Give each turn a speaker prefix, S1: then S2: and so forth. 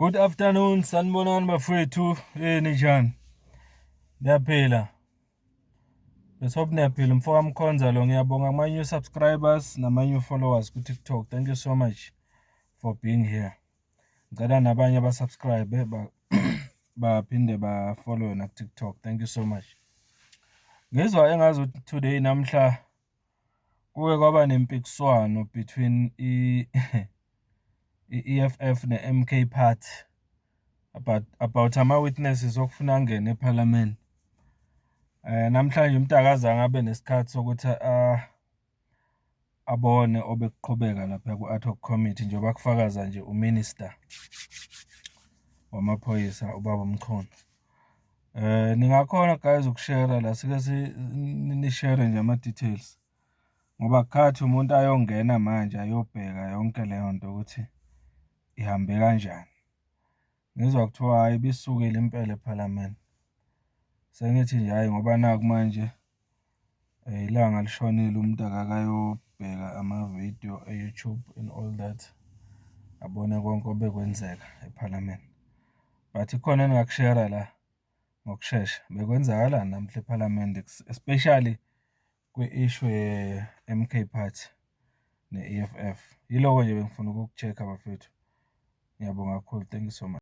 S1: Good afternoon, sanibonani bafowethu. Ninjani? Niyaphila? Let's hope niyaphila. Mfo kaMkhonza lo, ngiyabonga kuma-new subscribers nama-new followers ku-TikTok. Thank you so much for being here. Ngicela nabanye aba-subscribe baphinde ba-follow na ku-TikTok. Thank you so much. Ngizwa engazuthi today, namhla, kuke kwaba nempikiswano between i-EFF ne-MK Party about ama-witnesses okufuna angene ephalamende. Namhlanje umuntu akazange abe nesikhathi sokuthi abone obekuqhubeka lapha ku-ad hoc committee, njengoba kufakaza nje u-minister wamaphoyisa, ubaba uMchunu. Ningakhona guys uku-share la, sike ni-share nje ama-details ngoba kukhathi umuntu ayongena manje ayobheka yonke leyo nto ukuthi ihambe kanjani. Ngizwa kuthiwa hhayi, ibisukile impela ephalamende. Sengithi nje hhayi, ngoba naku manje ilanga lishonile, umuntu akakayobheka amavidiyo e-YouTube and all that, abone konke obekwenzeka ephalamende. But kukhona engingaku-share la ngokushesha, bekwenzakalani namuhla ephalamende, especially kwi-issue ye-M_K Party ne-E_F_F. Yiloko nje bengifuna ukuku-check-a bafethu. Ngiyabonga kakhulu, thank you so much.